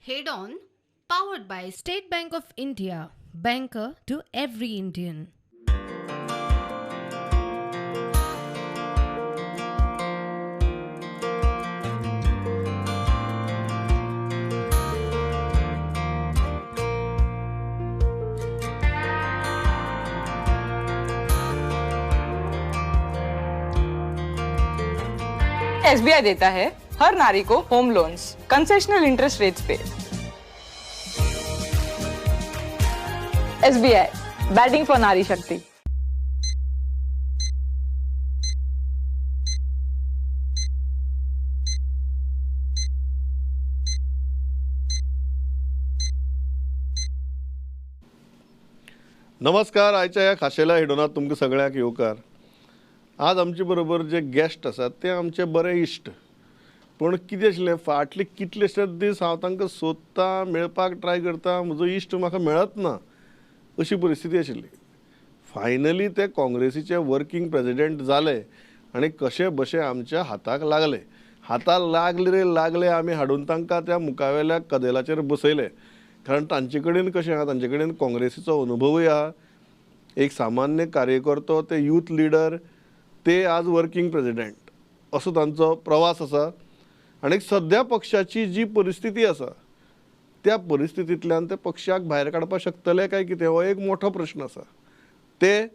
Head On, powered by State Bank of India, banker to every Indian. SBI देता है हर नारी को home loans concessional interest rates pay. SBI batting for नारी शक्ति। नमस्कार, आयच्या ह्या खाशेल्या हेडोनात तुमकां सगळ्यांक येवकार। आज आमचे बरोबर जे गेस्ट आसात ते आमचे बरे इश्ट, पूण कितें आशिल्लें फाटले कितलेशेच दीस हांव तांकां सोदता, मेळपाक ट्राय करता, म्हजो इश्ट म्हाका मेळत ना अशी परिस्थिती आशिल्ली। फायनली ते काँग्रेसीचे वर्किंग प्रेजिडेंट जाले आनी कशे बशे आमच्या हाताक लागले। हाताक लागले रे लागले, आमी हाडून तांकां त्या मुखावेल्या कदेलाचेर बसयले, कारण तांचे कडेन कशें आहा, तांचे कडेन काँग्रेसीचो अनुभवूय आहा। एक सामान्य कार्यकर्तो ते यूथ लिडर, ते आज वर्किंग प्रेजिडेंट असो तांचो प्रवास आसा। आनी सद्या पक्षाची जी परिस्थिती आसा त्या परिस्थितींतल्यान ते पक्षाक भायर काडपाक शकतले काय कितें हो एक मोठो प्रश्न आसा। ते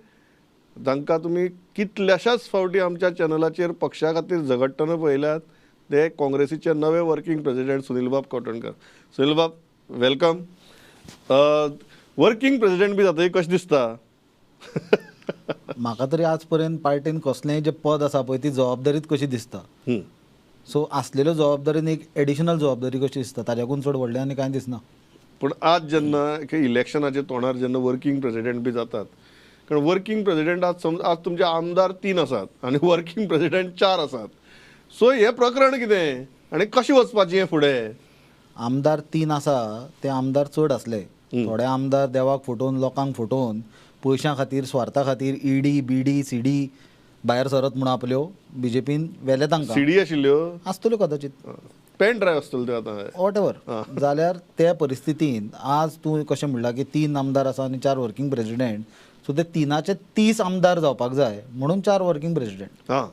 तांकां तुमी कितल्याशाच फावटी आमच्या चॅनलाचेर पक्षा खातीर झगडटना पळयल्यात, ते काँग्रेसीचे नवे वर्किंग प्रेजिडेंट सुनीलबाब कवठणकर। सुनीलबाब, welcome. Working president बी जातकीर कशें दिसता? म्हाका तरी आज पर्यंत पार्टीन कसलेंय जें पद आसा पळय ती जबाबदारीच कशी दिसता। सो आसलेल्यो जबाबदारीन एक एडिशनल जबाबदारी कशी दिसता, ताज्याकून चड व्हडलें आनी कांय दिसना। पूण आज जेन्ना इलेक्शनाच्या तोंडार जेन्ना वर्किंग प्रेजिडेंट बी जातात, कारण वर्किंग प्रेजिडेंट आज समज आज तुमचे आमदार 3 आसात आनी वर्किंग प्रेजिडेंट 4 आसात, सो हें प्रकरण कितें आनी कशें वचपाचें हें फुडें? आमदार 3 आसा ते आमदार चड आसले, थोडे आमदार देवाक फटोवन, लोकांक फटोवन, पयशां खातीर, स्वार्था खातीर ईडी बीडी सीडी भायर सरत म्हूण आपल्यो बीजेपीन व्हेले तांकां। सीडी आशिल्ल्यो आसतल्यो कदाचित, पेन ड्रायव्ह आसतल्यो त्यो आतां, what ever. जाल्यार त्या परिस्थितीन आज तूं कशें म्हणलां की 3 आमदार आसा आनी 4 वर्किंग प्रेजिडेंट, सो ते 3चे 30 आमदार जावपाक जाय म्हणून 4 वर्किंग प्रेजिडेंट। हां,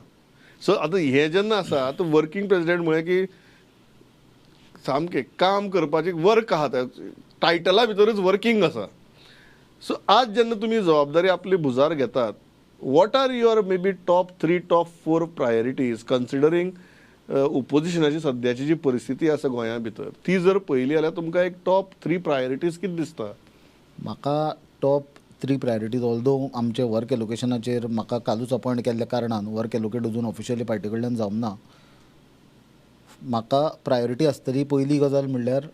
सो आतां हें जेन्ना आसा आतां वर्किंग प्रेजिडेंट म्हळें की सामकें काम करपाचें वर्क आहा, टायटला भितरूच वर्किंग आसा। सो आज जेन्ना तुमी जबाबदारी आपली भुजार घेतात, what are your maybe top 3 top 4 priorities considering ओपोजिशनाची सद्याची जी परिस्थिती आसा गोंया भितर ती जर पळयली जाल्यार तुमकां एक टॉप 3 प्रायोरिटीज कितें दिसता? म्हाका टॉप 3 प्रायोरिटीज, ऑल्दो आमचे वर्क एलोकेशनाचेर म्हाका कालूच अपॉयंट केल्ल्या कारणान वर्क एलोकेट अजून ऑफिशियली पार्टी कडल्यान जावंक ना, म्हाका प्रायोरिटी आसतली पयली गजाल म्हणल्यार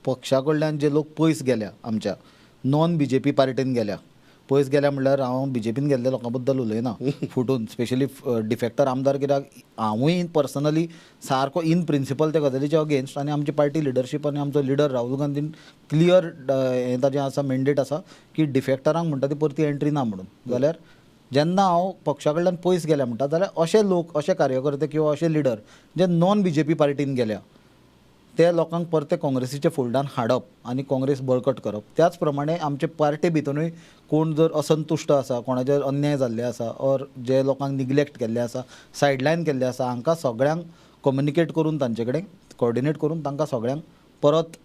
पक्षा कडल्यान जे लोक पयस गेल्या, आमच्या नॉन बीजेपी पार्टीन गेल्या, पयस गेल्या म्हणल्यार हांव बीजेपीन गेल्ल्या लोकां बद्दल उलयना फुटून, स्पेशली डिफेक्टर आमदार, कित्याक हांवूय पर्सनली सारको इन प्रिंसिपल त्या गजालीच्या अगेन्स्ट, आनी आमची पार्टी लिडरशीप आनी आमचो लिडर राहुल गांधीन क्लियर हें ताजें आसा, मेंडेट आसा की डिफेक्टरांक म्हणटा ती परती एंट्री ना म्हणून। जाल्यार जेन्ना हांव पक्षा कडल्यान पयस गेल्या म्हणटा जाल्यार अशे लोक, अशे कार्यकर्ते किंवा अशे लिडर जे नॉन बीजेपी पार्टीन गेल्या ते लोकांक परते काँग्रेसीच्या फोल्डान हाडप आनी काँग्रेस बळकट करप। त्याच प्रमाणे आमचे पार्टी भितरूय कोण जर असंतुश्ट आसा, कोणाचेर अन्याय जाल्ले आसा ऑर जे लोकांक निग्लेक्ट केल्ले आसा, सायडलायन केल्ले आसा, हांकां सगळ्यांक कम्युनिकेट करून तांचे कडेन कोऑर्डिनेट करून तांकां सगळ्यांक परत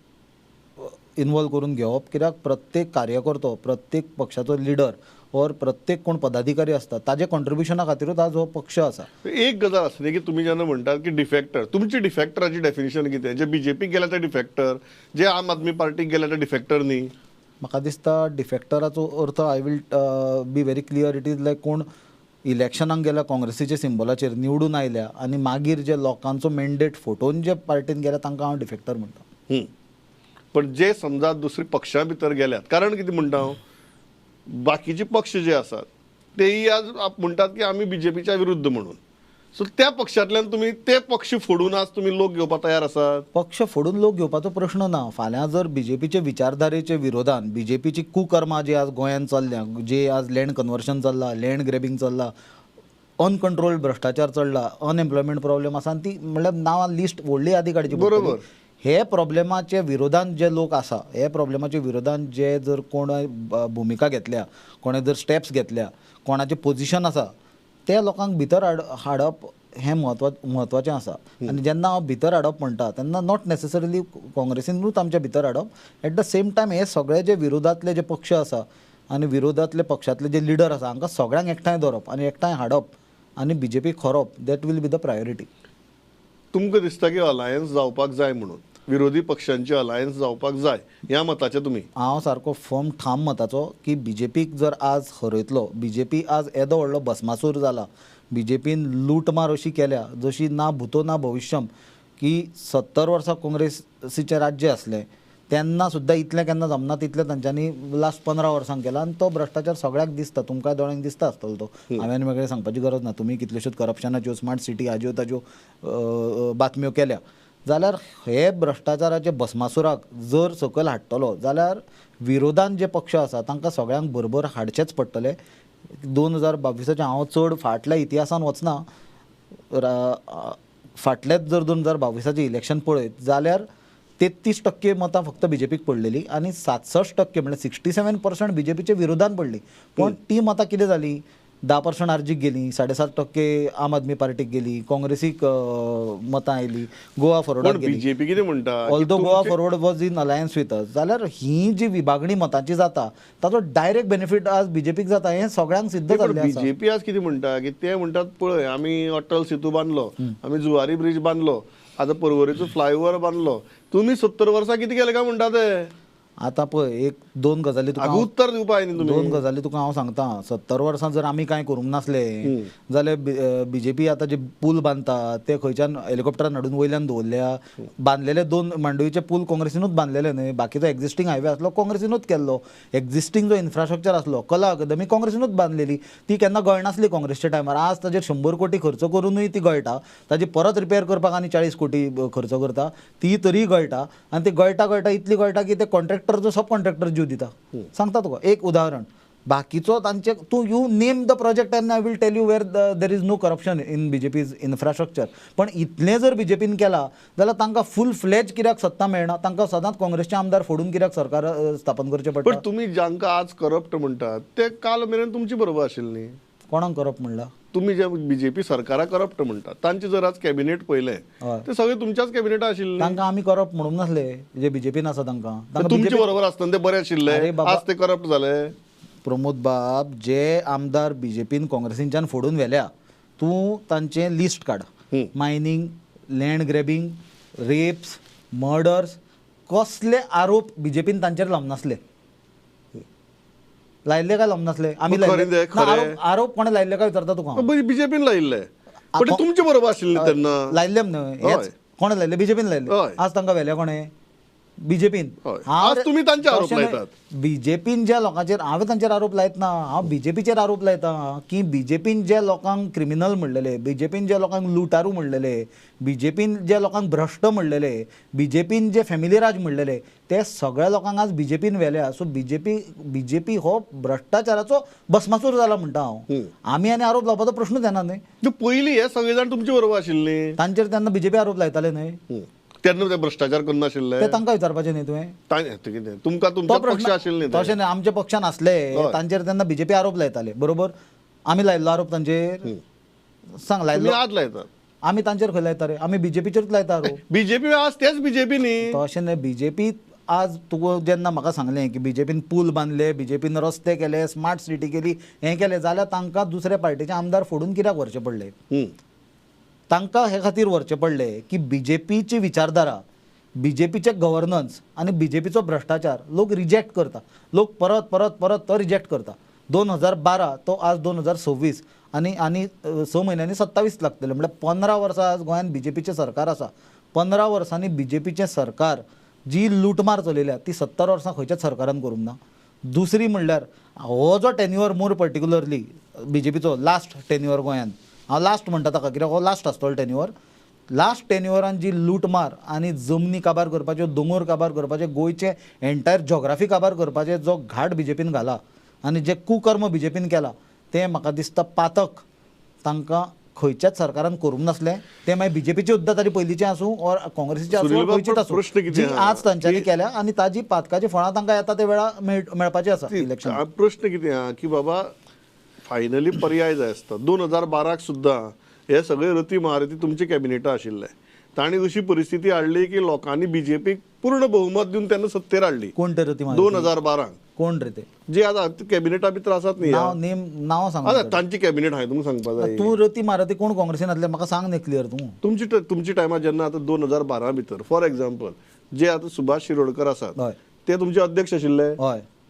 इनवॉल्व करून घेवप। कित्याक प्रत्येक कार्यकर्तो, प्रत्येक पक्षाचो लिडर ऑर प्रत्येक कोण पदाधिकारी आसता ताजे कॉन्ट्रिब्युशना खातीरूच आज हो पक्ष आसा। एक गजाल आसता की तुमी जेन्ना म्हणटात की डिफेक्टर, तुमची डिफेक्टराची डेफिनेशन कितें? जे बीजेपीक गेल्या ते डिफेक्टर, जे आम आदमी पार्टीक गेल्या ते डिफेक्टर न्ही? म्हाका दिसता डिफेक्टराचो अर्थ, I will be very clear, it is like कोण इलेक्शनाक गेल्या काँग्रेसीच्या सिंबलाचेर निवडून आयल्या आनी मागीर जे लोकांचो मेंडेट फटोवन जे पार्टीन गेल्या तांकां हांव डिफेक्टर म्हणटा। पण जे समजा दुसरी पक्षां भितर गेल्यात, कारण कितें म्हणटा हांव, बाकीचे पक्ष जे आसात तेय आज म्हणटात की आमी बीजेपीच्या विरुद्ध म्हणून, सो त्या पक्षांतल्यान तुमी ते पक्ष फोडून आज तुमी लोक घेवपाक तयार आसात? पक्ष फोडून लोक घेवपाचो प्रश्न ना। फाल्यां जर बीजेपीचे विचारधारेचे विरोधान बीजेपीची कुकर्मां जी आज गोंयांत चल्ल्या, जे आज लँड कन्वर्शन चल्लां, लँड ग्रेबिंग चल्लां, अनकंट्रोल्ड भ्रष्टाचार चडला, अनएम्प्लॉयमेंट प्रॉब्लेम आसा, ती म्हणल्यार नांवां लिस्ट व्हडली यादी काडची। बरोबर. हे प्रॉब्लेमाचे विरोधान जे लोक आसा, हे प्रॉब्लेमाचे विरोधान जे जर कोण भुमिका घेतल्या, कोणे जर स्टेप्स घेतल्या, कोणाचें पोजिशन आसा, ते लोकांक भितर हाडप हें म्हत्वाचें आसा. आनी जेन्ना हांव भितर हाडप म्हणटा तेन्ना not necessarily काँग्रेसीनूच आमच्या भितर हाडप, एट the same time हे सगळे जे विरोधांतले जे पक्ष आसा आनी विरोधांतले पक्षांतले जे लिडर आसा हांकां सगळ्यांक एकठांय दवरप आनी एकठांय हाडप आनी BJP खरोप, that will be the priority. तुमकां दिसता की अलायन्स जावपाक जाय म्हणून, विरोधी पक्षांची अलायन्स जावपाक जाय ह्या मताचे तुमी? हांव सारको फर्म ठाम मताचो की बीजेपीक जर आज हरयतलो, बीजेपी आज येदो व्हडलो भस्मासूर जाला, बीजेपीन लूटमार अशी केल्या जशी ना भूतो ना भविश्यम, की 70 वर्सां काँग्रेसीचें राज्य आसलें तेन्ना सुद्दां इतलें केन्ना जमना तितलें तांच्यांनी लास्ट 15 वर्सांक केलां. आनी तो भ्रश्टाचार सगळ्याक दिसता, तुमकां दोळ्यांक दिसता आसतलो तो, हांवें वेगळें सांगपाची गरज ना. तुमी कितल्योश्योच करप्शनाच्यो, स्मार्ट सिटी हाज्यो ताज्यो बातम्यो केल्या. जाल्यार हे भ्रश्टाचाराचे भस्मासुराक जर सकयल हाडटलो जाल्यार विरोधान जे पक्ष आसा तांकां सगळ्यांक बरोबर हाडचेच पडटले. 2022 हांव चड फाटल्या इतिहासान वचना, फाटलेच जर 2022 इलेक्शन पळयत जाल्यार 33% मतां फक्त बीजेपीक पडलेली आनी 67% म्हणल्यार 67% बीजेपीच्या विरोधान पडली. पूण ती मतां कितें जाली, 10% आरजीक गेली, 7.5% आम आदमी पार्टीक गेली, काँग्रेसीक मतां आयली, गोवा फॉरवर्डाक गेली. बीजेपी कितें म्हणटा, although Goa Forward was in alliance with us, जाल्यार ही जी विभागणी मतांची जाता ताचो डायरेक्ट बेनिफीट आज बीजेपीक जाता हें सगळ्यांक सिद्ध जाल्लें आसा. बीजेपी आज कितें म्हणटा की ते म्हणटात पळय आमी अटल सेतू बांदलो, आमी जुवारी ब्रिज बांदलो, आतां पर्वरीचो फ्लायओवर बांदलो, तुमी 70 वर्सां कितें केलें काय म्हणटा ते? आतां पळय एक दोन गजाली तुका उत्तर दिवपा न्ही, दोन गजाली तुका हांव सांगता. 70 वर्सां जर आमी कांय करूंक नासले जाल्यार बीजेपी आतां जे पूल बांदता ते खंयच्यान हेलिकॉप्टरान हाडून वयल्यान दवरल्या, बांदलेले 2 मांडवीचे पूल काँग्रेसीनूच बांदलेले न्हय, बाकीचो एक्झिस्टींग हायवे आसलो काँग्रेसीनूच केल्लो, एक्झिस्टींग जो इन्फ्रास्ट्रक्चर आसलो कला अकादमी काँग्रेसीनूच बांदलेली, ती केन्ना गळनासली काँग्रेसच्या टायमार. आज ताजेर 100 कोटी खर्च करुनूय ती गळटा, ताजी परत रिपेर करपाक आनी 40 कोटी खर्च करता, ती तरी गळटा. आनी ती गळटा गळटा इतली गळटा की ते कॉन्ट्रॅक्टर जो सब कॉन्ट्रॅक्टर जीव दिता. सांगता तुका एक उदाहरण, बाकीचो तांचे तूं you name the project and I will tell you where there is no corruption in BJP's infrastructure. पण इतलें जर बीजेपीन केलां जाल्यार तांकां फूल फ्लॅज कित्याक सत्ता मेळना, तांकां सदांच काँग्रेसचे आमदार फोडून कित्याक सरकार स्थापन करचें पडटा? पण तुमी जांकां आज करप्ट म्हणटात ते काल मेरेन तुमचे बरोबर आशिल्ले न्ही. कोणाक करप्ट म्हणलां? तुमी जे बीजेपी सरकारा करप्ट म्हणटात तांचे जर आज कॅबिनेट पळयलें ते सगळे तुमच्याच कॅबिनेटा आशिल्ले. तांकां आमी करप्ट म्हणूंक नासले, जे बीजेपीन आसा तांकां तुमचे बरोबर आसतना ते बरे आशिल्ले, आज ते करप्ट जाले. प्रमोद बाब, जे आमदार बीजेपीन काँग्रेसीच्यान फोडून व्हेल्या तूं तांचें लिस्ट काड, mining, land grabbing, rapes, murders, कसले आरोप बीजेपीन तांचेर लावनासले, लायल्ले काय लावनासले? आमी आरोप कोणें लायल्ले काय विचारता तुका? बीजेपीन लायिल्ले, तुमचे बरोबर आशिल्ले तेन्ना लायल्ले न्हय, कोणें लायल्ले? बीजेपीन लायल्ले. आज तांकां व्हेल्या कोणें? बीजेपीन. आज तुमी तांचे आरोप लायतात बीजेपीन ज्या लोकांचेर, हांवें तांचेर आरोप लायतना हांव बीजेपीचेर आरोप लायता की बीजेपीन ज्या लोकांक क्रिमिनल म्हणलेले, बीजेपीन ज्या लोकांक लुटारू म्हणलेले, बीजेपीन ज्या लोकांक भ्रश्ट म्हणलेले, बीजेपीन जे फॅमिली राज म्हणलेले, ते सगळ्या लोकांक आज बीजेपीन व्हेल्या. सो बीजेपी हो भ्रश्टाचाराचो भस्मासूर जाला म्हणटा हांव. आमी आनी आरोप लावपाचो प्रश्नूच येना न्हय. पयलीं हे सगळे जाण तुमचे बरोबर आशिल्ले, तांचेर तेन्ना बीजेपी आरोप लायताले न्हय, तेन्ना ते भ्रश्टाचार करनाशिल्ले, ते तांकां विचारपाचें न्ही तुवें? तुमकां तुमच्या पक्ष आशिल्ले तशें न्हय, आमच्या पक्षान आसले तांचेर तेन्ना बीजेपी आरोप लायताले, बरोबर? आमी लायल्लो आरोप तांचेर? सांग, लायल्लो? आज लायतात आमी तांचेर खंय लायता रे? आमी बीजेपीचेरूच लायता आरोप. बीजेपी आज तेच बीजेपी न्ही. तशें न्हय, बीजेपी आज तुका जेन्ना म्हाका सांगलें की बीजेपीन पूल बांदले, बीजेपीन रस्ते केले, स्मार्ट सिटी केली, हें केलें, जाल्यार तांकां दुसऱ्या पार्टीचे आमदार फोडून कित्याक व्हरचे पडले? तांकां हे खातीर व्हरचें पडलें की बीजेपीची विचारधारा, बीजेपीचें गव्हर्नन्स आनी बीजेपीचो भ्रश्टाचार लोक रिजेक्ट करता, लोक परत परत परत तो रिजेक्ट करता. 2012 तो आज 2026 आनी आनी 6 म्हयन्यांनी 27 लागतले, म्हणल्यार 15 वर्सां आज गोंयांत बीजेपीचें सरकार आसा. 15 वर्सांनी बीजेपीचें सरकार जी लुटमार चलयल्या ती 70 वर्सां खंयच्याच सरकारान करूंक ना. दुसरी म्हणल्यार हो जो टेन्युअर मोर पर्टिक्युलरली बीजेपीचो लास्ट टेन्युअर गोंयांत, हांव लास्ट म्हणटा ताका कित्याक हो लास्ट आसतलो टेन्युअर, लास्ट टेन्युअरान जी लुटमार आनी जमनी काबार करपाच्यो, दोंगर काबार करपाचे, गोंयचे एंटायर जॉग्राफी काबार करपाचे जो घाट बीजेपीन घाला आनी जे कुकर्म बीजेपीन केला तें म्हाका दिसता पातक तांकां खंयच्याच सरकारान करूंक नासलें तें मागीर बीजेपीचें सुद्दां तरी पयलींचें आसूं ऑर काँग्रेसीचें आसूं खंयचीच आसूं, जी आज तांच्यांनी केल्या आनी ताजी पातकाची फळां तांकां येता ते वेळा मेळपाची आसा इलेक्शन. प्रश्न कितें आहा की बाबा फायनली पर्याय जाय आसता. 2012 सुद्दां हे सगळे रती महारथी तुमचे कॅबिनेटा आशिल्ले, तांणी अशी परिस्थिती हाडली की लोकांनी बीजेपीक पूर्ण बहुमत दिवन त्यांना सत्तेर हाडली. कोण ते रती महारथी? 2012 कोण रे ते जे आतां कॅबिनेटा भितर आसात न्ही, नाव नेम नांव सांग तांची कॅबिनेट हांवें तुमकां सांगपा जाय. तूं रती महारथी कोण काँग्रेसीन आसले म्हाका सांग न्ही क्लियर तूं. तुमची तुमची टायमार जेन्ना आतां 2012 भितर फॉर एग्जाम्पल जे आतां सुभाष शिरोडकर आसात ते तुमचे अध्यक्ष आशिल्ले,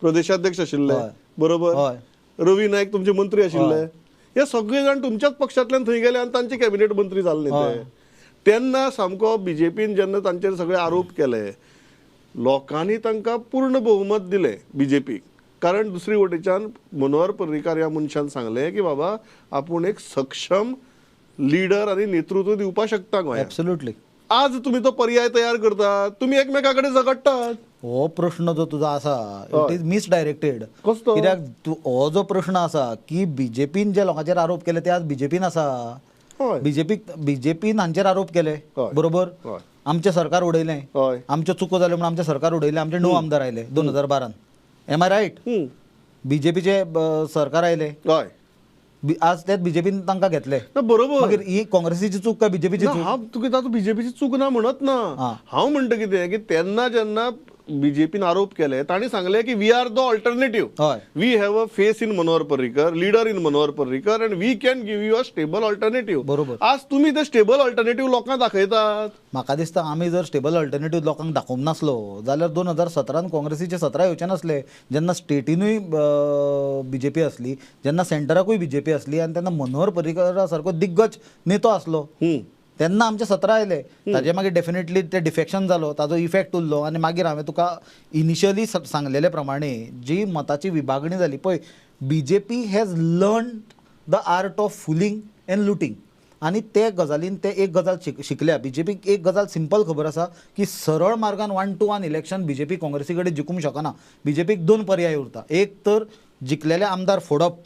प्रदेशाध्यक्ष आशिल्ले, बरोबर, रवी नायक तुमचे मंत्री आशिल्ले, हे सगळे जाण तुमच्याच पक्षांतल्यान थंय गेले आनी तांचे कॅबिनेट मंत्री जाले ते. तेन्ना सामको बीजेपीन जेन्ना तांचेर सगळे आरोप केले लोकांनी तांकां पूर्ण बहुमत दिलें बीजेपीक, कारण दुसरी वटेच्यान मनोहर पर्रीकार ह्या मनशान सांगलें की बाबा आपूण एक सक्षम लिडर आनी नेतृत्व दिवपाक शकता गोंयांत. एब्सोल्युटली. आज तुमी तो पर्याय तयार करतात, तुमी एकमेकां कडेन झगडटात. हो प्रश्न जो तुजो आसा it is misdirected. कित्याक तूं हो जो प्रश्न आसा की बीजेपीन जे लोकांचेर आरोप केले ते आज बीजेपीन आसा, बीजेपीन हांचेर आरोप केले, बरोबर, आमचें सरकार उडयलें, आमच्यो चुको जाल्यो म्हूण आमचें सरकार उडयलें, आमचे 9 आमदार आयले 2012. M I right? बीजेपीचे सरकार आयले, आज तेच बीजेपीन तांकां घेतले, बरोबर. मागीर ही काँग्रेसीची चूक काय बीजेपीची चूक? हांव तुका तातूंत बीजेपीची चूक ना म्हणत ना, हांव म्हणटा कितें की तेन्ना जेन्ना बीजेपीन आरोप केले तांणी सांगले की we are the alternative, we have a face in Manohar Parrikar, leader in Manohar Parrikar and we can give you a stable alternative. बरोबर. आज तुमी ते स्टेबल ऑल्टरनेटिव्ह लोकांक दाखयतात. म्हाका दिसता आमी जर स्टेबल ऑल्टरनेटिव्ह लोकांक दाखोवंक नासलो जाल्यार 2017 काँग्रेसीचे 17 येवचे नासले, जेन्ना स्टेटीनूय बीजेपी आसली, जेन्ना सेंटराकूय बीजेपी आसली आनी तेन्ना मनोहर पर्रीकरा सारको दिग्गज नेतो आसलो, तेन्ना आमचे 17 आयले. ताजे मागीर डेफिनेटली ते डिफेक्शन जालो, ताजो इफेक्ट उरलो आनी मागीर हांवें तुका इनिशियली सांगलेले प्रमाणे जी मताची विभागणी जाली पळय, BJP has learn the art of fooling and looting आनी ते गजालीन ते एक गजाल शिकल्या. बीजेपीक एक गजाल सिंपल खबर आसा की सरळ मार्गान 1-1 इलेक्शन बीजेपी काँग्रेसी कडेन जिखूंक शकना. बीजेपीक 2 पर्याय उरता, एक तर जिखलेले आमदार फोडप,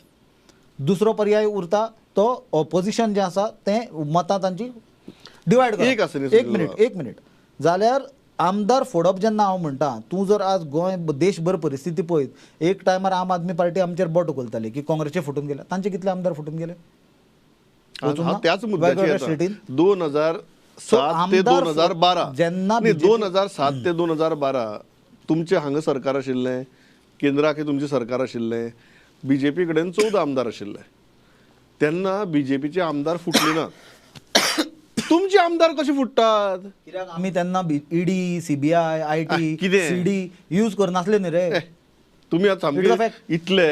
दुसरो पर्याय उरता तो ऑपोजिशन जें आसा तें मतां तांची डिवायड कर. एक मिनिट, एक मिनिट. जाल्यार आमदार फोडप जेन्ना हांव म्हणटा, तूं जर आज गोंय देशभर परिस्थिती पळयत, एक टायमार आम आदमी पार्टी आमचेर बोट उखलताली की काँग्रेसचे फुटून गेले, तांचे कितले आमदार फुटून गेले त्याच मुद्द्याचेर. 2007 ते 2012 जेन्ना 2007 ते 2012 तुमचें हांगा सरकार आशिल्लें, केंद्राक तुमचें सरकार आशिल्लें, बीजेपी कडेन 14 आमदार आशिल्ले, तेन्ना बीजेपीचे आमदार फुटले ना. तुमचे आमदार कशे फुट्टात? कित्याक आमी तेन्ना ED, CBI, IT, CD use करनासले न्ही रे. तुमी आतां सामके इतले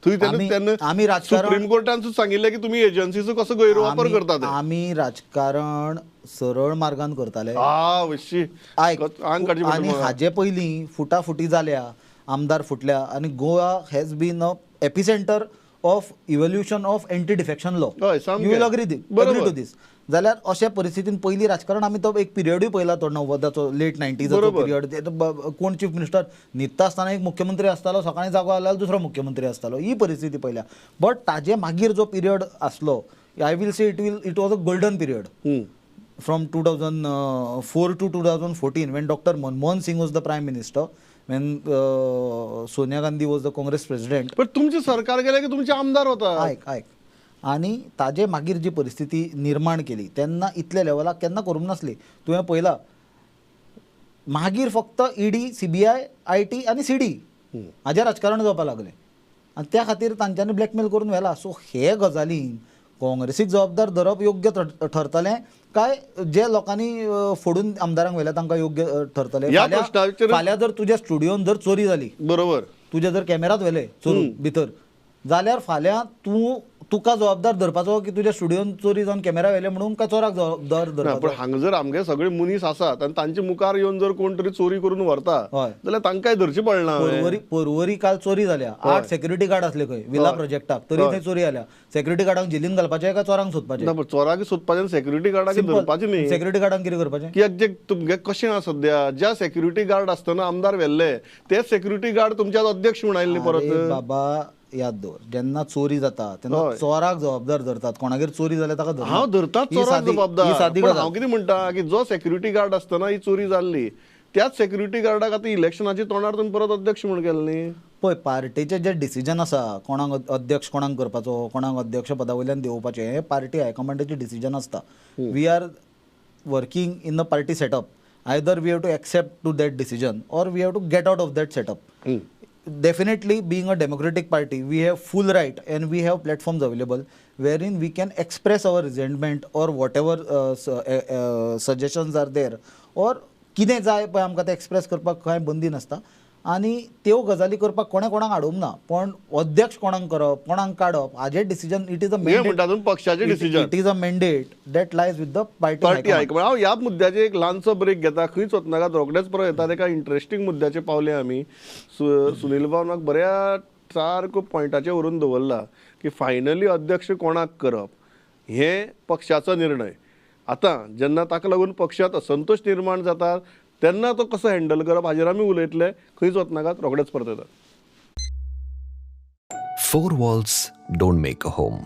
थंय तेन्ना आमी राजकारण सुप्रीम कोर्टान सुद्दां सांगिल्लें की तुमी एजन्सीचो कसो गैरवापर करतात. आमी राजकारण सरळ मार्गान करताले. आयक, आनी हाजे पयलीं फुटाफुटी जाल्या, आमदार फुटल्या आनी Goa has been a epicentre of evolution of anti defection law. You will agree to this. जाल्यार अशा परिस्थितीन पयलीं राजकारण आमी तो एक पिरियडूय पळयला, तो 90चो लेट 90साचो पिरियड, कोण चीफ मिनिस्टर न्हिदता आसतना एक मुख्यमंत्री आसतालो, सकाळीं जागो जाल्यार दुसरो मुख्यमंत्री आसतालो, ही परिस्थिती पळयल्या. बट ताजे मागीर जो पिरियड आसलो, I will say it was a golden period from 2004 to 2014 when doctor Manmohan Singh was the prime minister, when Sonia Gandhi was the Congress president. पण तुमचे सरकार गेले की तुमचे आमदार होता. आयक आयक, आनी ताजे मागीर जी परिस्थिती निर्माण केली तेन्ना इतल्या लेवलाक केन्ना करूंक नासली. तुवें पळयला मागीर फक्त ईडी, सीबीआय, IT आनी सीडी हाजेर राजकारण जावपाक लागलें आनी त्या खातीर तांच्यांनी ब्लॅकमेल करून व्हेला. सो हे गजालीन काँग्रेसीक जबाबदार धरप योग्य ठरतलें काय जे लोकांनी फोडून आमदारांक व्हेल्या तांकां योग्य ठरतलें? फाल्यां जर तुज्या स्टुडियोन जर चोरी जाली, बरोबर, तुज्या जर कॅमेरात व्हेले चोरून भितर, जाल्यार फाल्यां तूं तुका जबाबदार धरपाचो की तुज्या स्टुडियोन चोरी जावन कॅमेरा व्हेले म्हणून काय चोराक जबाबदार धरपाचो? पण हांगा जर आमगे सगळे मनीस आसात आनी तांचे मुखार येवन जर कोण तरी चोरी करून व्हरता जाल्यार तांकांय धरची पडना. पर्वरी काल चोरी जाल्या, 8 सेक्युरिटी गार्ड आसले खंय विला प्रोजेक्टाक, तरी थंय चोरी जाल्या. सेक्युरिटी गार्डांक जेलीन घालपाचें काय चोरांक सोदपाचें? ना, चोरांक सोदपाचें, सेक्युरिटी गार्डाक धरपाचें न्ही. सेक्युरिटी गार्डांक कितें करपाचें? कित्याक जे तुमगे कशें आसा सद्या ज्या सेक्युरिटी गार्ड आसतना आमदार व्हेल्ले ते सेक्युरिटी गार्ड तुमच्या अध्यक्ष म्हूण आयिल्ले परत. बाबा, याद दवर, जेन्ना चोरी जाता तेन्ना चोराक जबाबदार धरतात, कोणागेर चोरी जाल्यार ताका धरतात. हांव धरतात चोराक जबाबदार, पण हांव कितें म्हणटा की जो सेक्युरिटी गार्ड आसतना ही चोरी जाल्ली त्याच सेक्युरिटी गार्डाक आतां इलेक्शनाच्या तोंडार तुमी परत अध्यक्ष म्हूण केले न्ही. पळय, पार्टेचें जें डिसिजन आसा कोणाक अध्यक्ष कोणाक करपाचो, कोणाक अध्यक्ष पदा वयल्यान देंवोवपाचें, हें पार्टी हायकमांडाचें डिसिजन आसता. We are working in the party setup. Either we have to accept to that decision or we have to get out of that setup. Definitely being a democratic party we have full right and we have platforms available wherein we can express our resentment or whatever suggestions are there or कितें जाय पळय आमकां तें express करपाक कांय बंदी नासता आनी त्यो गजाली करपाक कोणें कोणाक हाडूंक ना. पण अध्यक्ष कोणाक करप कोणाक काडप हाजें decision it is a mandate, पक्षाचें decision, it is a mandate that lies with the party high command. हांव ह्या मुद्द्याचेर एक ल्हानसो ब्रेक घेता, खंयच वचनाका, रोखडेच परत येता. एका इंट्रस्टींग मुद्द्याचेर पावले आमी. सुनील बाबान बऱ्या सारको पॉयंटाचेर व्हरून दवरला की फायनली अध्यक्ष कोणाक करप हें पक्षाचो निर्णय. आतां जेन्ना ताका लागून पक्षांत असंतोश निर्माण जाता तेन्ना तो कसो हँडल करप हाजेर आमी उलयतले. खंयच वचनाकात, रोखडेच परत येतात. Four walls don't make a home.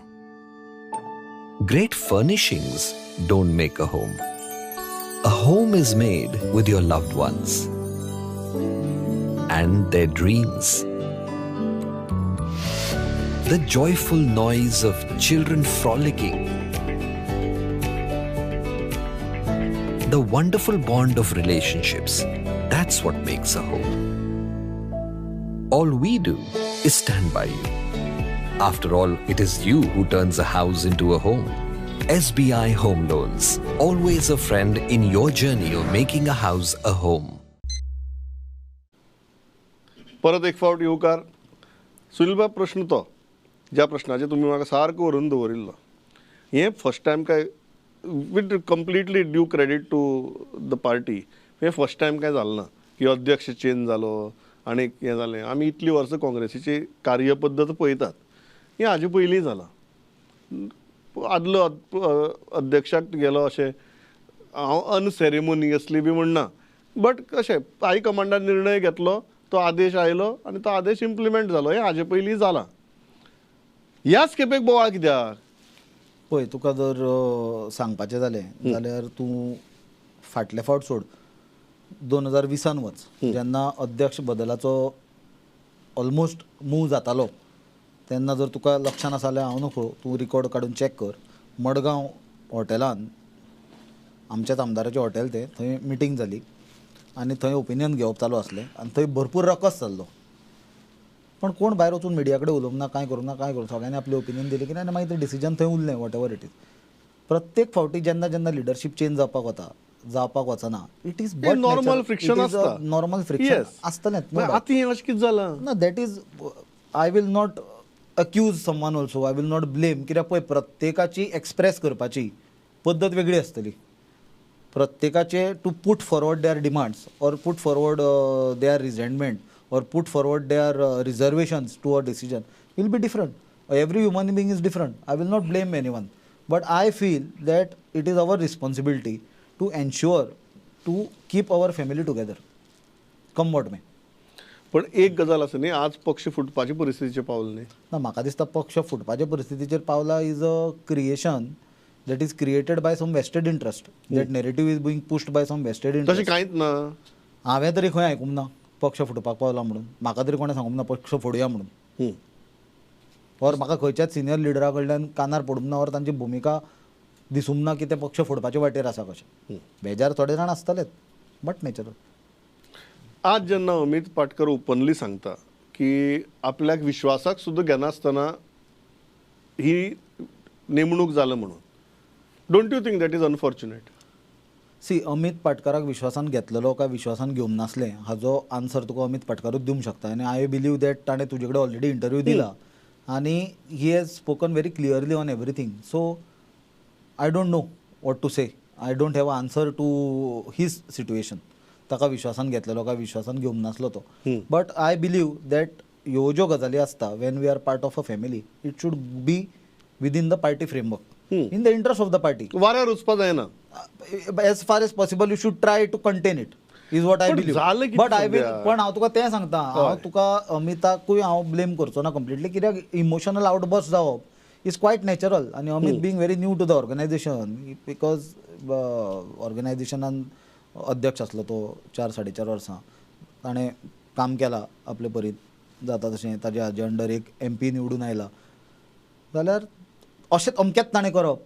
Great furnishings don't make a home. A home is made with your loved ones and their dreams. The joyful noise of children frolicking. The wonderful bond of relationships. That's what makes a home. All we do is stand by you. After all, it is you who turns a house into a home. SBI Home Loans, always a friend in your journey of making a house a home. परत एक फावट येवकार. सुनील बाब, प्रश्न तो ज्या प्रश्नाचेर तुमी म्हाका सारको व्हरून दवरिल्लो, हें फर्स्ट टायम काय, with completely due credit to the party, हें फर्स्ट टायम काय जालें ना की अध्यक्ष चेंज जालो आनी हें जालें. आमी इतलीं वर्सां काँग्रेसीची कार्यपद्दत पळयतात, हें हाजे पयलीं जालां. आदलो अध्यक्षाक गेलो अशें हांव अनसेरेमोनियसली बी म्हणना, बट कशें हायकमांडान निर्णय घेतलो, तो आदेश आयलो आनी तो आदेश इम्प्लिमेंट जालो. हें हाजे पयलीं जालां. ह्याच खेपेक बोवाळ कित्याक? पळय, तुका जर सांगपाचें जालें जाल्यार तूं फाटले फावट सोड, 2020 वच, जेन्ना अध्यक्ष बदलाचो ऑलमोस्ट मूव जातालो तेन्ना जर तुका लक्षान आसा जाल्यार हांव नको, तूं रिकॉर्ड काडून चॅक कर. मडगांव हॉटेलान, आमच्याच आमदाराचें हॉटेल तें, थंय मिटींग जाली आनी थंय ओपिनियन घेवप चालू आसलें आनी थंय भरपूर रकस जाल्लो. पण कोण भायर वचून मिडिया कडेन उलोवंक ना, कांय करूंक ना, कांय करूंक, सगळ्यांनी आपलें ओपिनियन दिलें की ना, आनी मागीर तें डिसिजन थंय उरलें, what ever it is. प्रत्येक फावटी जेन्ना जेन्ना लिडरशीप चेंज जावपाक वता, जावपाक वचना, it is normal friction आसता, नॉर्मल फ्रिक्शन आसतलेंच. आतां हें अशें कितें जालां ना, that is, I will not accuse someone also, I will not blame. कित्याक पळय, प्रत्येकाची एक्सप्रेस करपाची पद्दत वेगळी आसतली, प्रत्येकाचे to put forward their demands or put forward their resentment or put forward their reservations to a decision will be different. Every human being is different. I will not blame anyone. But I feel that it is our responsibility to ensure to keep our family together, come what may. पण एक गजाल आसा न्ही, आज पक्ष फुटपाचे परिस्थितीचेर पावले न्ही. ना, म्हाका दिसता पक्ष फुटपाचे परिस्थितीचेर पावला is a creation that is created by some vested interest. That narrative is being pushed by some vested interest. तशें कांयच ना. हांवें तरी खंय आयकूंक ना पक्ष फुटपाक पावला म्हणून. म्हाका तरी कोणें सांगूंक ना पक्ष फोडया म्हणून, ऑर म्हाका खंयच्याच सिनियर लिडरा कडल्यान कानार पडूंक ना, ऑर तांची भुमिका दिसूंक ना की ते पक्ष फोडपाचे वाटेर आसा कशें. बेजार थोडे जाण आसतलेच, बट नॅचरल. आज जेन्ना अमित पाटकर ओपनली सांगता की आपल्याक विश्वासाक सुद्दां घेनासतना ही नेमणूक जाला म्हणून, don't you think that is unfortunate? See, Amit पाटकराक विश्वासान घेतलेलो काय विश्वासान घेवंक नासलें हाजो आन्सर तुका अमित पाटकरूच दिवंक शकता. आनी I believe that ताणें तुजे कडेन ऑलरेडी इंटरव्यू दिला आनी he has spoken very clearly on everything. So I don't know what to say, I don't have a answer to his situation. ताका विश्वासान घेतलेलो काय विश्वासान घेवंक नासलो तो. बट I believe that ह्यो ज्यो गजाली आसता, when we are part of a family, it should be within the party framework, in the interest of the party. वाऱ्यार वचपा जायना. As far as possible you should try to contain it. Is what I believe. But I will, पण हांव तुका तें सांगता, हांव तुका अमिताकूय हांव ब्लेम करचो ना कंप्लिटली, कित्याक इमोशनल आउटबर्स्ट जावप is quite natural. आनी Amit being very new to the organisation, because ऑर्गनायझेशनान अध्यक्ष आसलो तो 4 साडे 4 वर्सां ताणें काम केलां आपले परीन जाता तशें, ताजे हाजे अंडर एक MP निवडून आयला जाल्यार अशेंच अमकेंच ताणें करप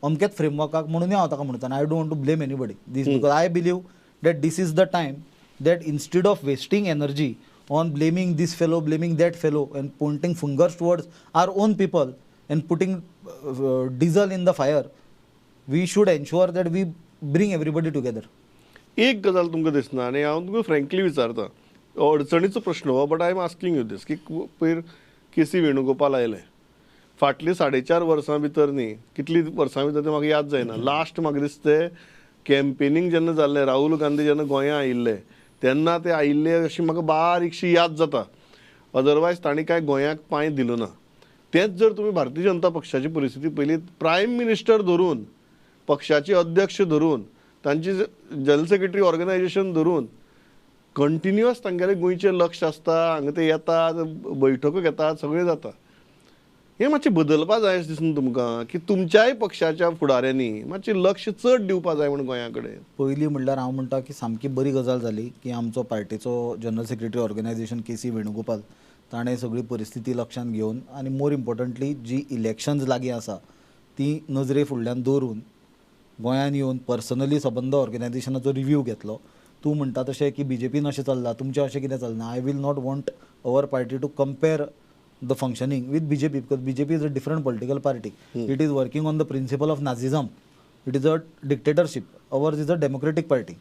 अमकेच फ्रेमवर्काक म्हणूनय हांव ताका म्हणटा. I don't want to blame anybody this, because I believe that this is the time that instead of wasting energy on blaming this fellow, blaming that fellow and pointing fingers towards our own people and putting diesel in the fire, we should ensure that we bring everybody together. एक गजाल तुमकां दिसना आनी हांव तुमकां frankly विचारता, अडचणीचो प्रश्न हो, but I am asking you this की पयर के.सी. वेणुगोपाल आयले फाटलीं 4.5 वर्सां भितर न्ही, कितलीं वर्सां भितर तें म्हाका याद जायना, लास्ट म्हाका दिसता तें कॅम्पेनींग जेन्ना जाल्लें, राहुल गांधी जेन्ना गोंयां आयिल्ले तेन्ना ते आयिल्ले अशी म्हाका बारीकशी याद जाता. अदरवायज तांणी कांय गोंयाक पांय दिलो ना. तेंच जर तुमी भारतीय जनता पक्षाची परिस्थिती पळयली, प्रायम मिनिस्टर धरून, पक्षाचे अध्यक्ष धरून, तांची जनरल सेक्रेटरी ऑर्गनायझेशन धरून कंटिन्युअस तांगेलें गोंयचें लक्ष आसता, हांगा ते येतात, बैठको घेतात, सगळें जाता. हें मातशें बदलपा जाय अशें दिसना तुमकां की तुमच्याय पक्षाच्या फुडाऱ्यांनी मातशें लक्ष चड दिवपा जाय म्हूण गोंया कडेन? पयलीं म्हणल्यार हांव म्हणटा की सामकी बरी गजाल जाली की आमचो पार्टीचो general secretary organisation K C. Venugopal ताणें सगळी परिस्थिती लक्षांत घेवन आनी मोर इम्पोर्टंटली जी इलेक्शन्स लागीं आसा ती नजरे फुडल्यान दवरून गोंयान येवन पर्सनली सबंद ऑर्गनायझेशनाचो रिव्यू घेतलो. तूं म्हणटा तशें की बीजेपीन अशें चल्लां, तुमचें अशें कितें चलना. I will not want our party to compare the functioning with BJP, because BJP is a different political party. It is working on the principle of Nazism. It is a dictatorship. Ours is a democratic party.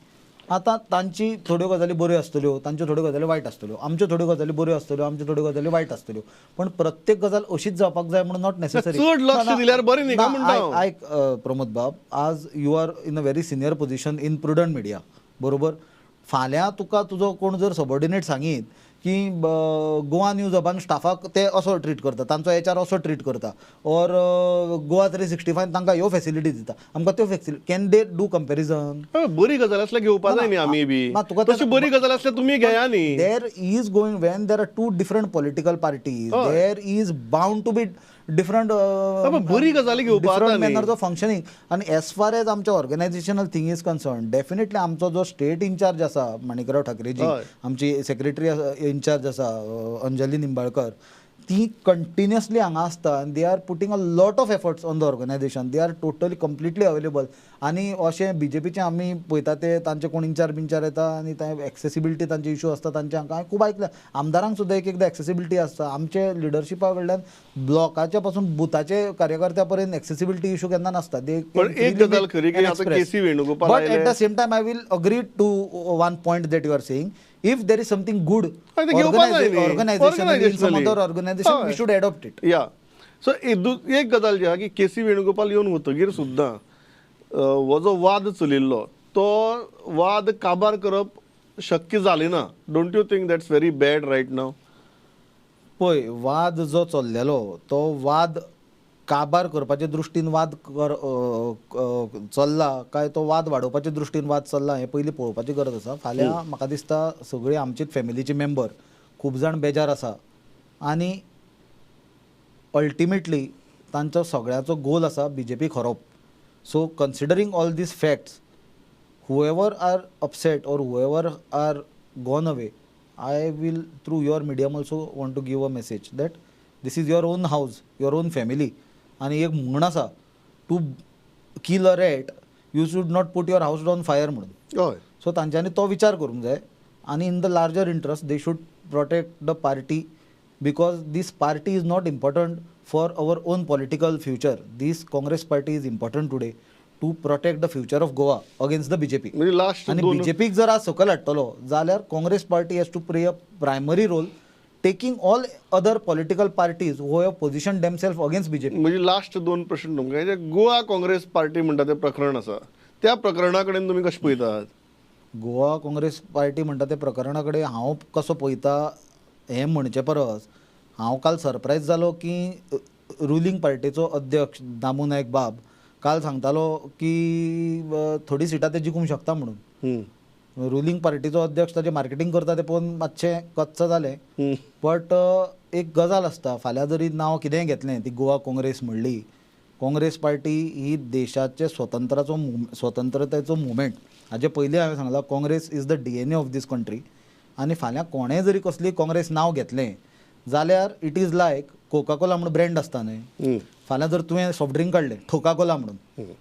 आतां तांची थोड्यो गजाली बऱ्यो आसतल्यो, तांच्यो थोड्यो गजाली वायट आसतल्यो, आमच्यो थोड्यो गजाली बऱ्यो आसतल्यो, आमच्यो थोड्यो गजाली वायट आसतल्यो, पण प्रत्येक गजाल अशीच जावपाक जाय म्हणून not necessary. चड लक्ष दिल्यार बरें न्ही काय म्हणटा? आयक प्रमोद बाब, आज you are in a very senior position in Prudent Media, बरोबर? फाल्यां तुका तुजो कोण जर सबॉर्डिनेट सांगीत की गोवा न्यूज हबान स्टाफाक ते असो ट्रीट करता, तांचो HR असो ट्रीट करता, ऑर गोवा 365 तांकां ह्यो फेसिलिटी दिता, आमकां त्यो facility, can they do comparison? बरी गजाल आसल्यार घेवपा जाय न्ही आमी बी, तशी बरी गजाल आसल्यार तुमी घेया न्ही. There is going, when there are two different political parties, there is bound to be different बरी गजाली घेवपा डिफरंट मॅनर्स ऑफ फंक्शनिंग. आनी एज फार एज आमच्या organisational thing is concern, definitely आमचो जो स्टेट इन्चार्ज आसा माणिकराव ठाकरेजी, आमची सेक्रेटरी इन्चार्ज आसा अंजली निंबाळकर, ती कंटिन्युअसली हांगा आसता आनी they are putting a lot of efforts on the organisation. They are totally completely available. आनी अशें बीजेपीचें आमी पळयता ते तांचे कोण इन्चार्ज बिंचार्ज येता आनी ते एक्सेसिबिलिटी तांचे इशू आसता, तांचे हांवें खूब आयकलां आमदारांक सुद्दां एक एकदां एक्सेसिबिलिटी आसता. आमचे लिडरशिपा कडल्यान ब्लॉकाच्या पासून बुथाचे कार्यकर्त्या पर्यंत एक्सेसिबिलिटी इशू केन्ना नासता. एक गजाल खरी की आतां K C. Venugopal, but at the same time I will agree to one point that you are saying, if there is something good organizationally in some other organization, we should adopt it. Yeah. So एक गजाल जी आहा की KC. Venugopal येवन वतगीर सुद्दां हो जो वाद चलिल्लो तो वाद काबार करप शक्य जालें ना. Don't you think that's very bad right now? पळय, वाद जो चल्लेलो तो वाद काबार करपाचे दृश्टीन वाद चल्ला काय तो वाद वाडोवपाचे दृश्टीन वाद चल्ला हें पयलीं पळोवपाची गरज आसा. फाल्यां म्हाका दिसता सगळीं आमचीच फॅमिलीचे मेंबर खूब जाण बेजार आसा आनी अल्टिमेटली तांचो सगळ्याचो गोल आसा बीजेपीक हरोवप. So considering all these facts, whoever are upset or whoever are gone away, I will through your medium also want to give a message that this is your own house, your own family. आनी एक म्हण आसा, to kill a rat you should not put your house on fire म्हणून. हय. So तांच्यांनी तो विचार करूंक जाय आनी in the larger interest they should protect the party, because this party is not important for our own political future. This Congress party is important today to protect the future of Goa against the BJP. आनी बीजेपीक जर आज सकयल हाडटलो जाल्यार Congress party has to play a primary role, taking all other political parties who have positioned themselves against BJP. म्हणजे last दोन प्रश्न तुमकां, Goa Congress party म्हणटा तें प्रकरण आसा, त्या प्रकरणा कडेन तुमी कशें पळयतात? गोवा काँग्रेस पार्टी म्हणटा त्या प्रकरणा कडेन हांव कसो पळयता हें म्हणचे परस हांव काल सरप्रायज जालो की रुलींग पार्टीचो अध्यक्ष दामू नायक बाब काल सांगतालो की थोडी सिटां ते जिखूंक शकता म्हणून. रुलींग पार्टीचो अध्यक्ष ताजें मार्केटींग करता तें पळोवन मातशें कच्च जालें. बट एक गजाल आसता, फाल्यां जरी नांव कितेंय घेतलें, ती गोवा काँग्रेस म्हणली, काँग्रेस पार्टी ही देशाचे स्वतंत्राचो स्वतंत्रतायेचो मुवमेंट. हाजे पयलीं हांवें सांगलां, Congress is the DNA of this country. आनी फाल्यां कोणेंय जरी कसली काँग्रेस नांव घेतलें जाल्यार it is like Coca Cola म्हणून ब्रँड आसता न्हय. फाल्यां जर तुवें सॉफ्ट ड्रिंक काडलें ठोकाकोला म्हणून,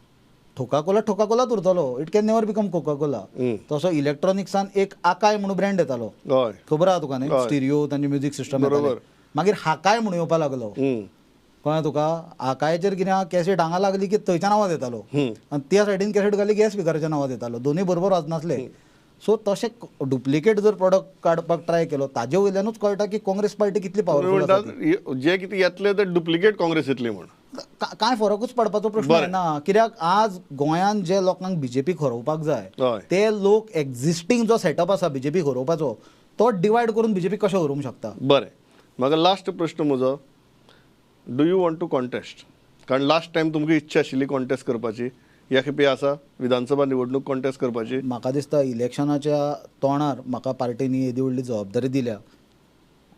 ठोकाकोला ठोकाकोलाच उरतलो, it can never become Coca Cola. तसो इलेक्ट्रॉनिक्सान एक आकाय म्हणून ब्रँड येतालो, खबर आहा तुका न्ही, स्टिरियो तांचे म्युजीक सिस्टम. मागीर हाकाय म्हणून येवपाक लागलो, कळ्ळें तुका. आकायचेर कितें आहा, कॅसेट हांगा लागली की थंयच्यान आवाज येतालो आनी त्या सायडीन कॅसेट घाली की स्पिकराच्यान आवाज येतालो, दोनूय बरोबर वाजनासले. सो तशें डुप्लिकेट जर प्रॉडक्ट काडपाक ट्राय केलो ताजे वयल्यानूच कळटा की काँग्रेस पार्टी कितली पावरफूल आसा. जे कितें येतलें ते डुप्लिकेट काँग्रेस येतली म्हण कांय फरकूच पडपाचो प्रश्न ना. कित्याक आज गोंयांत जे लोकांक बीजेपीक हरोवपाक जाय ते लोक एक्झिस्टींग जो सेटअप आसा बीजेपीक हरोवपाचो तो डिवायड करून बीजेपी कशें हरोवंक शकता. बरें, म्हाका लास्ट प्रश्न म्हजो, do you want to contest? कारण लास्ट टायम तुमकां इच्छा आशिल्ली कॉन्टेस्ट करपाची, ह्या खेपे आसा विधानसभा निवडणूक कॉन्टेस्ट करपाची? म्हाका दिसता इलेक्शनाच्या तोंडार म्हाका पार्टीन येदी व्हडली जबाबदारी दिल्या.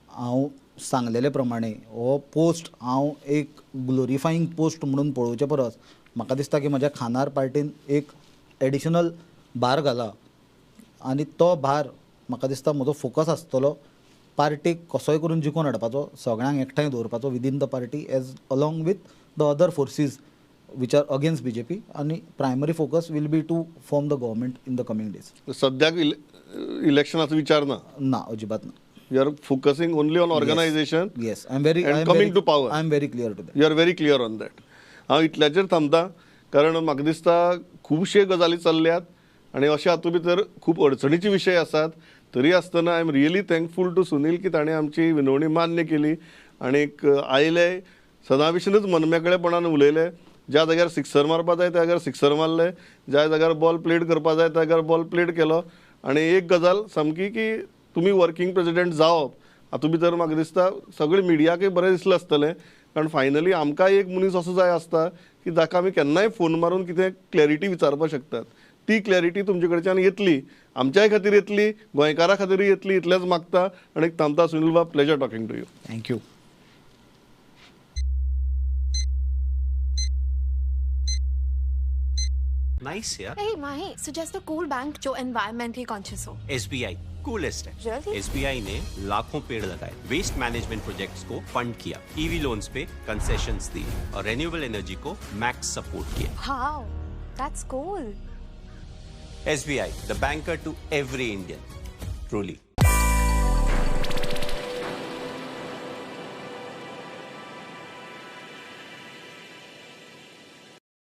हांव सांगलेले प्रमाणे हो पोस्ट हांव एक ग्लोरिफाईंग पोस्ट म्हणून पळोवचे परस म्हाका दिसता की म्हज्या खांदार पार्टीन एक एडिशनल भार घाला आनी तो भार म्हाका दिसता म्हजो फोकस आसतलो पार्टीक कसोय करून जिखून हाडपाचो, सगळ्यांक एकठांय दवरपाचो within the party as along with the other forces which are against BJP, आनी primary focus will be to form the government in the coming days. सद्याक इलेक्शनाचो विचार ना? ना, अजिबात ना. You are focusing only on organization. Yes, I am very and coming to power. I am very clear to that. You are very clear on that. हांव इतल्याचेर थांबता कारण म्हाका दिसता खुबशे गजाली चल्ल्यात आनी अशे हातूंत भितर खूब अडचणीचे विशय आसात. तरी आसतना I am really thankful to Sunil की ताणें आमची विनवणी मान्य केली आनीक आयले सदां भशेनच मनमेकळेपणान उलयले. ज्या जाग्यार सिक्सर मारपा जाय त्या जाग्यार सिक्सर मारले, ज्या जाग्यार बॉल प्लेड करपा जाय त्या जाग्यार बॉल प्लेड केलो. आनी एक गजाल सामकी की तुमी वर्किंग प्रेजिडेंट जावप हातूंत भितर म्हाका दिसता सगळे मिडियाकय बरें दिसलें आसतलें, कारण फायनली आमकांय एक मनीस असो जाय आसता की जाका आमी केन्नाय फोन मारून कितें क्लॅरिटी विचारपाक शकतात. ती क्लॅरिटी तुमचे कडच्यान येतली, आमच्याय खातीर येतली, गोंयकारां खातीरूय येतली, इतलेंच मागता आनी थांबता. सुनील बाब, pleasure talking to you. Thank you. Nice यार. Hey Mahi, suggest a cool bank जो environmentally conscious हो. SBI coolest है. Really? SBI ने लाखों पेड़ लगाए, वेस्ट मैनेजमेंट प्रोजेक्ट्स को फंड किया, EV loans पे कंसेशंस दिए और रेन्यूएबल एनर्जी को मैक्स सपोर्ट किया. Wow, that's cool. SBI, the banker to every Indian. Truly.